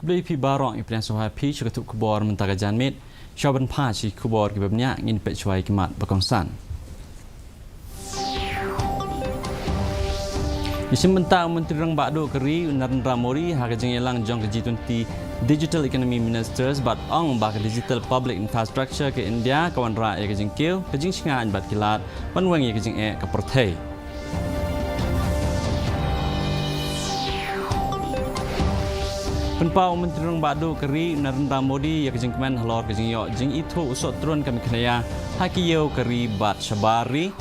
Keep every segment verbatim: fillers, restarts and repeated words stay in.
Khublei phi baroh, ngi pdiang sngewbha ïa phi sha ka tuh khubor mynta ka janmiet. Shuwa ban phai sha ki khubor kiba bniah, ngin peit shuwa ïa ki mat ba kongsan. Ngi shim bynta u Myntri Rangbah Duh ka ri u Narendra Modi ha ka jingïalang jong ka G twenty Digital Economy Ministers bad ong ba ka Digital Public Infrastructure ka India ka wanrah ïa ka jingkiew, ka jingshngaiñ bad ki lad ban weng ïa ka jingeh ka pyrthei. Pynpaw u Myntri Rangbah Duh ka ri u Narendra Modi ïa ka jingkmen halor ka jingïoh jingithuh u sohtrun ka Meghalaya ha ki ïew ka ri bad shabar ri.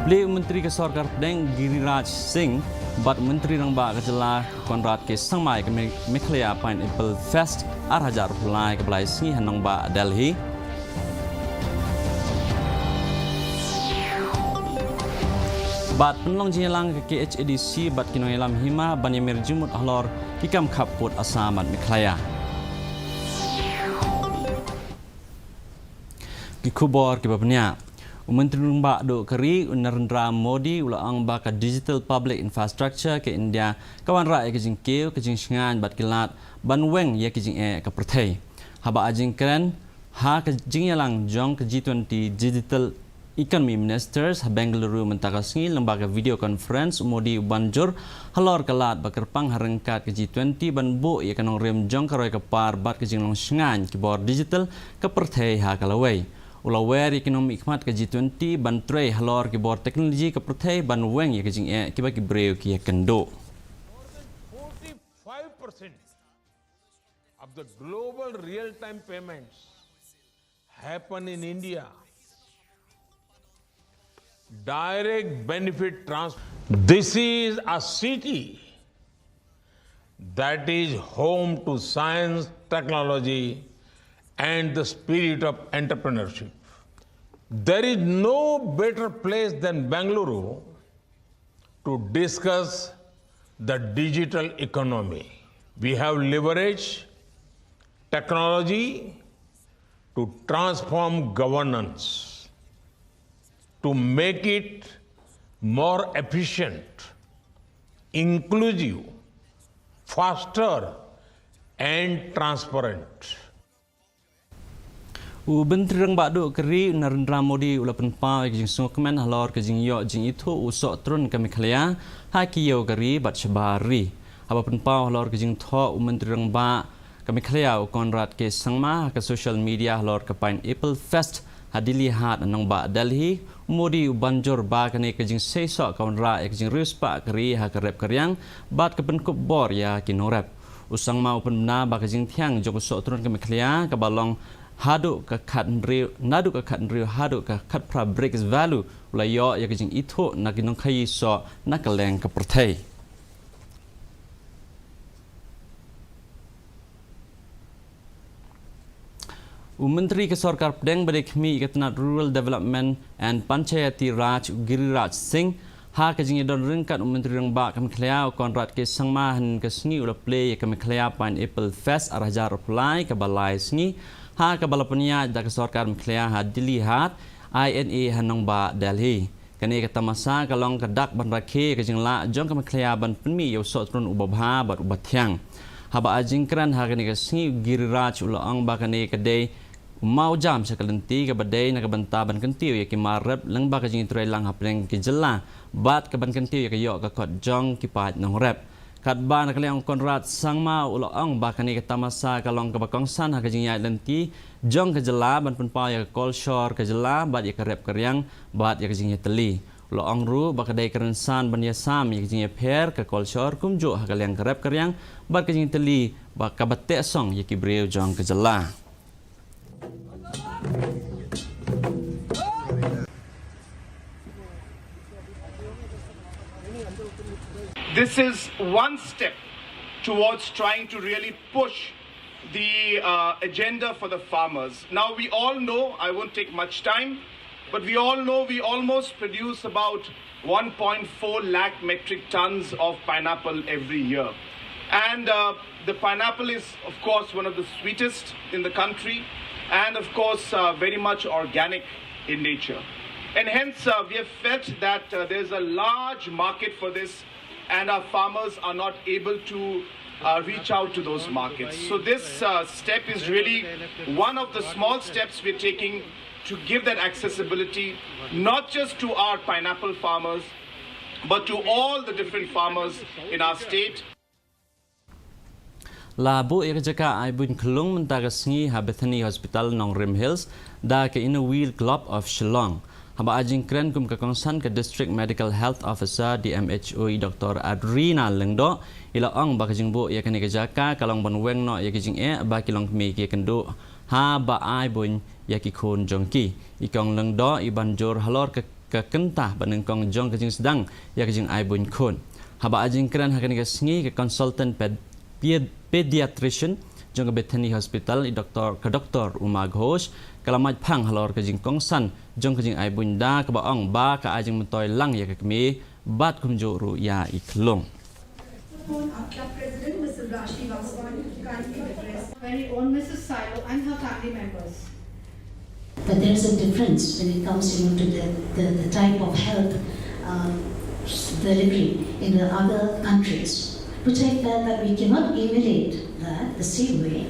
Plie u Myntri ka Sorkar Pdeng Giriraj Singh bad u Myntri Rangbah ka Jylla Conrad K Sangma ïa ka Me-, Meghalaya Pineapple Fest ar hajar arphew lai kaba lai sngi ha nongbah Delhi. Bad pynlong jingïalang ka K H A D C bad ki nongïalam hima ban ïamir jingmut halor ki kam khappud Assam bad Meghalaya. Ki khubor kiba bniah. U Myntri Rangbah Duh ka ri u Narendra Modi u la ong ba ka Digital Public Infrastructure ka India ka wanrah ïa ka jingkiew, ka jingshngaiñ bad ki lad ban weng ïa ka jingeh ka pyrthei. Haba ai jingkren ha ka jingïalang jong ka G twenty Digital Economy Ministers ha Bengaluru mynta ka sngi lyngba ka video conference, u Modi u ban jur halor ka lad ba kyrpang ha ryngkat ka G twenty ban buh ïa ka nongrim jong ka roi ka par bad ka jinglong shngaiñ ki bor digital ka pyrthei ha ka lawei. U la wer ïa ki nongmihkhmat ka G twenty ban trei halor ki bor technology ka pyrthei ban weng ïa ka jingeh kiba ki briew ki ïakynduh. More than forty-five percent of the global real-time payments happen in India. Direct benefit transfer. This is a city that is home to science, technology, and the spirit of entrepreneurship. There is no better place than Bengaluru to discuss the digital economy. We have leveraged technology to transform governance, to make it more efficient, inclusive, faster, and transparent. U Myntri Rangbah Duh ka ri u Narendra Modi u la pynpaw ïa ka jingsngewkmen halor ka jingïoh jingithuh u sohtrun ka Meghalaya ha ki ïew ka ri bad shabar ri. Haba pynpaw halor ka jingthoh u Myntri Rangbah ka Meghalaya u Conrad K Sangma ha ka social media halor ka Pineapple Fest ha Dilli Haat ha nongbah Delhi, u Modi u ban jur ba kane ka jingseisoh ka wanrah ïa ka jingriewspah ka ri ha ka rep ka riang bad ka pynkup bor ïa ki nongrep. U Sangma u pynbna ba ka jingthiang jong u sohtrun ka Meghalaya kaba long haduh ka khathynriew, naduh ka khathynriew haduh ka khatphra BRICS value u la ïoh ïa ka jingithuh na ki nongkhaïi soh na kylleng ka pyrthei. U Myntri ka Sorkar Pdeng ba dei khmih ïa ka tnat Rural Development and Panchayati Raj u Giriraj Singh ha ka jingïadon ryngkat u Myntri Rangbah ka Meghalaya u Conrad K Sangma hynnin ka sngi u la plie ïa ka Meghalaya Pineapple Fest ar hajar arphew lai kaba lai sngi ha kaba la pynïaid da ka Sorkar Meghalaya ha Dilli Haat, I N A ha nongbah Delhi. Kane ka tamasa ka long ka dak ban rakhe ïa ka jinglah jong ka Meghalaya ban pynmih ïa u sohtrun uba bha bad uba thiang. Haba ai jingkren ha kane ka sngi u Giriraj u la ong ba kane ka dei u mawjam sha ka lynti kaba dei na ka bynta ban kyntiew ïa ki mar rep lyngba ka jingïatreilang hapdeng ki jylla bad ka ban kyntiew ïa ka ïoh ka kot jong ki paid nongrep. Katba na ka liang u Conrad Sangma u la ong ba kane ka tamasa ka long kaba kongsan ha ka jingïaid lynti jong ka jylla ban pynpaw ïa ka kolshor ka jylla bad ïa ka rep ka riang bad ïa ka jingïatylli. U la ong ruh ba ka dei ka rynsan ban ïasam ïa ka jingïapher ka kolshor kumjuh ha ka liang ka rep ka riang bad ka jingïatylli ba kaba teh song ïa ki briew jong ka jylla. This is one step towards trying to really push the uh, agenda for the farmers. Now, we all know, I won't take much time, but we all know we almost produce about one point four lakh metric tons of pineapple every year. And uh, the pineapple is, of course, one of the sweetest in the country, and of course, uh, very much organic in nature. And hence, uh, we have felt that uh, there's a large market for this And our farmers are not able to uh, reach out to those markets. So this uh, step is really one of the small steps we're taking to give that accessibility, not just to our pineapple farmers, but to all the different farmers in our state. La buh ïa ka jaka ai buiñ khlung mynta ka sngi ha Bethany Hospital Nongrim Hills da ka Inner Wheel Club of Shillong. Haba ai jingkren kum ka kongsan ka District Medical Health Officer D M H O i Doctor Adrina Lyngdoh i la ong ba ka jingbuh ïa kane ka jaka ka long ban weng noh ïa ka jingeh ba ki longkmie ki kynduh haba ai buiñ ïa ki khun jong ki. I kong Lyngdoh i ban jur halor ka ka kynta ba nyngkong jong ka jingsdang ïa ka jingai buiñ khun. Haba ai jingkren ha kane ka sngi ka consultant ped, ped, pediatrician jong ka Bethany Hospital i doktor ka Doktor Uma Ghosh ka la mait phang halor ka jingkongsan jong ka jingai buiñ da kaba ong ba ka ai jingmyntoi lang ïa ka kmie bad kumjuh ruh ïa i khlung. Our club president, Missus Rashi Vaswani, to kindly address. Very own Missus Silo and her family members. But there is a difference when it comes, you know, to the, the, the type of health uh, delivery in the other countries, which I felt that we cannot emulate that the same way,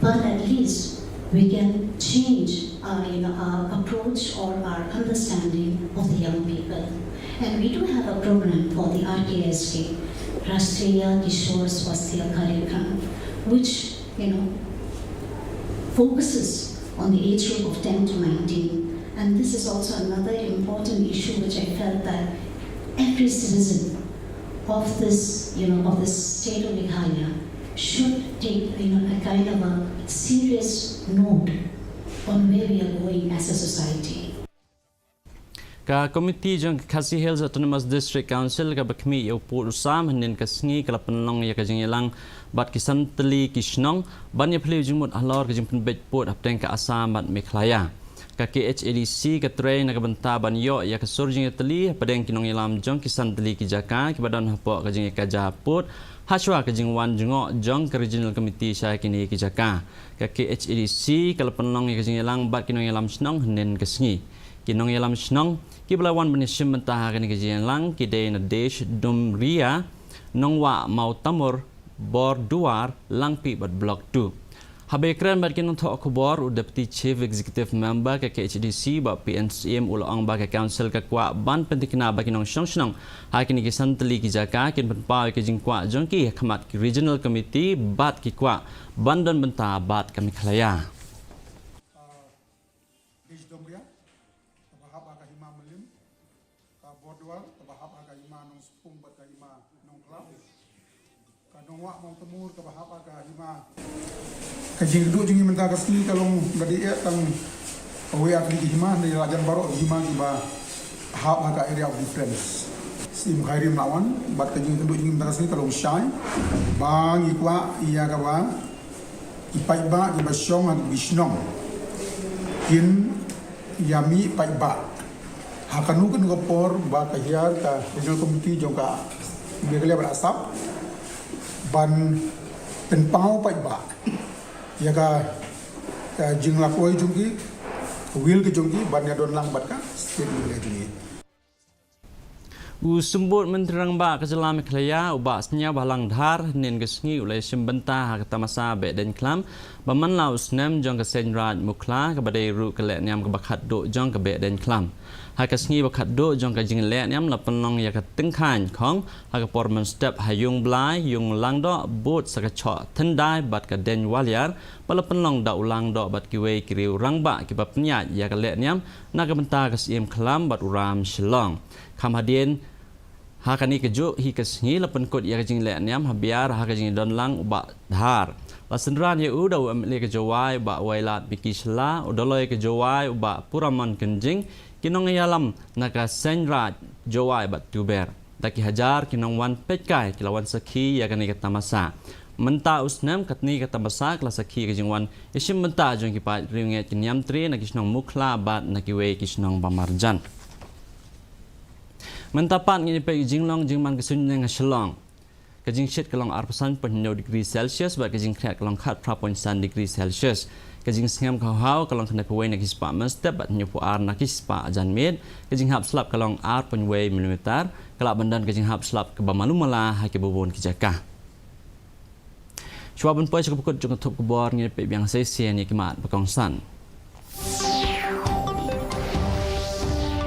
but at least we can change our, you know, our approach or our understanding of the young people. And we do have a program called the R K S K, Rashtriya Kishore Swasthya Karyakram, which, you know, focuses on the age group of ten to nineteen. And this is also another important issue which I felt that every citizen of this, you know, of the state of Meghalaya should take, you know, a kind of a serious note on where we are going as a society. Ka komiti jong ka Khasi Hills Autonomous District Council kaba khmih ïa u pud u sam hynnin ka sngi ka la pynlong ïa ka jingïalang bad ki san tylli ki shnong ban ïa phylliew jingmut halor ka jingpynbeit pud hapdeng ka Assam bad Meghalaya. Ka K H A D C ka trei na ka bynta ban ïoh ïa ka sur jingïatylli hapdeng ki nongïalam jong ki san tylli ki jaka kiba don hapoh ka jingïakajia pud hashwa ka jingwan jngoh jong ka Regional Committee sha kine ki jaka. Ka K H A D C ka la pynlong ïa ka jingïalang bad ki nongïalam shnong hynnin ka sngi. Ki nongïalam shnong kiba la wan ban ïashim bynta ha kane ka jingïalang ki dei na Desh Dumria, Nongwah Mawtamur, Borduar, Langpih bad Block two. Haba ïakren bad ki nongthoh khubor u Deputy Chief Executive Member ka K H A D C Bah P N Syiem u la ong ba ka Council ka kwah ban pyntikna ba ki nongshong shnong ha kine ki san tylli ki jaka kin pynpaw ïa ka jingkwah jong ki ha khmat ki Regional Committee bad ki kwah ban don bynta bad ka Meghalaya. Ka Desh Dumria kaba hap ha ka hima Mylliem, ka Borduar kaba hap ha ka hima Nongspung bad ka hima Nongkhlaw, ka Nongwah Mawtamur kaba hap ha ka hima. Ka jingduh jong ngi mynta ka sngi ka long ba dei eh tang kawei ar tylli ki hima, ne la jan baroh ki hima kiba hap ha ka area of difference. Syiem Khyrim la wan bad ka jingduh jong ngi mynta ka sngi ka long shai ba ngi kwah ïa kaba ki paidbah kiba shong ha ki shnong kin ïa mih paidbah ha kano kano ka por ba ka hiar ka Regional Committee jong ka Meghalaya bad Assam ban pynpaw paidbah ïa ka, ka jinglakoi jong ki, ka will ka jong ki ban ïa don lang bad ka state Meghalaya jong ngi. U Symbud Myntri Rangbah ka jylla Meghalaya u Bah Sniawbhalang Dhar hynnin ka sngi u la ïashim bynta ha ka tamasa Behdeiñ Khlam ba man la u snem jong ka Seiñ Raij Mukhla kaba dei ruh ka lehniam kaba khatduh jong ka Behdeiñ Khlam. Ha ka sngi ba khatduh jong ka jinglehniam la pynlong ïa ka tyngkhaiñ khong ha ka por mynstep ha Yung Blai, Yung Langdoh, bud sa ka Choh Thyndai bad ka Deiñ Waliar ba la pynlong da u Langdoh bad kiwei ki riew rangbah kiba pynïaid ïa ka lehniam na ka bynta ka Syiem Khlam bad u Ram Shillong. Kham hadien ha kane kajuh hi ka sngi la pynkut ïa ka jinglehniam ha biar ha ka jingdon lang u Bah Dhar. La synran ïa u da u M L A ka Jowai u Bah Wailadmiki Shylla, u Dolloi ka Jowai u Bah Puramon Kynjing, ki nongïalam na ka Seiñ Raij Jowai bad Tuber. Da ki hajar ki nongwan peitkai ki la wan sakhi ïa kane ka tamasa. Mynta u snem katne ka tamasa ka la sakhi ka jingwan ïashim bynta jong ki paid riewngeit ki niamtre na ki shnong Mukhla bad na kiwei ki shnong ba marjan. Mynta pat ngin ïa peit ki jinglong jingman ka suiñbneng ha Shillong. Ka jingshit ka long arphew san point hynñiew degree Celsius bad ka jingkhriat ka long khatphra point san degree Celsius. Ka jingsngem ka hawhaw ka long khyndai phew wei na ki spah mynstep bad hynñiew phew ar na ki spah janmiet. Ka jinghap slap ka long ar point wei millimeter. Ka lah ban don ka jinghap slap kaba malu mala ha kiba bun ki jaka. Shuwa ban poi sha ka bakut jong ka thup khubor, ngin peit biang sa shisien ïa ki mat ba kongsan.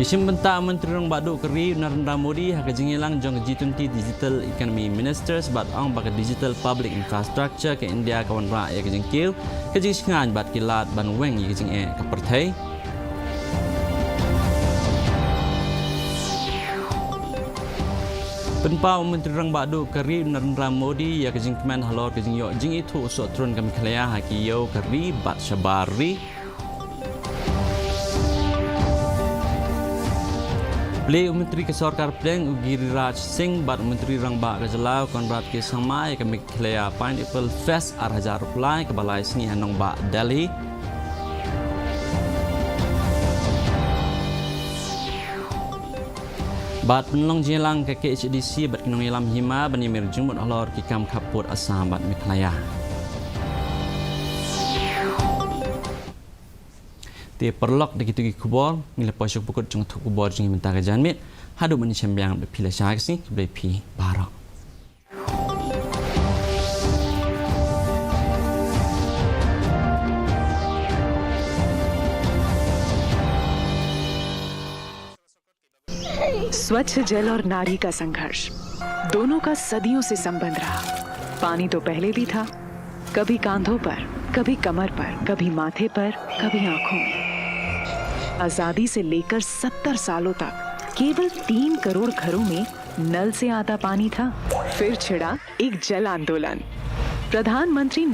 Ki shim bynta u Myntri Rangbah Duh ka ri u Narendra Modi ha ka jingïalang jong ka G twenty Digital Economy Ministers bad ong ba ka Digital Public Infrastructure ka India ka wanrah ïa ka jingkiew, ka jingshngaiñ bad ki lad ban weng ïa ka jingeh ka pyrthei. Pynpaw u Myntri Rangbah Duh ka ri u Narendra Modi ïa ka jingkmen halor ka jingïoh jingithuh u sohtrun ka Meghalaya ha ki ïew ka ri bad shabar ri. Plie u Myntri ka Sorkar Pdeng u Giriraj Singh bad u Myntri Rangbah ka jylla u Conrad K Sangma ïa ka Meghalaya Pineapple Fest ar hajar arphew lai kaba lai sngi ha nongbah Delhi. Bad pynlong jingïalang ka K H A D C bad ki nongïalam hima ban ïamir jingmut halor ki kam khappud Assam bad Meghalaya. Te paralok, da kito ki khubor ngi la poi sha ka bakut jong ka thup khubor jong ngi mynta ka janmiet. Haduh ban ïashem biang bad phi lashai ka sngi, khublei phi baroh. स्वच्छ जल और नारी का संघर्ष, दोनों का सदियों से संबंध रहा। पानी तो पहले भी था, कभी कांधों पर, कभी कमर पर, कभी माथे पर, कभी आंखों में। आजादी से लेकर सत्तर सालों तक केवल तीन करोड़ घरों में नल से आता पानी था। फिर छिड़ा एक जल आंदोलन। प्रधानमंत्री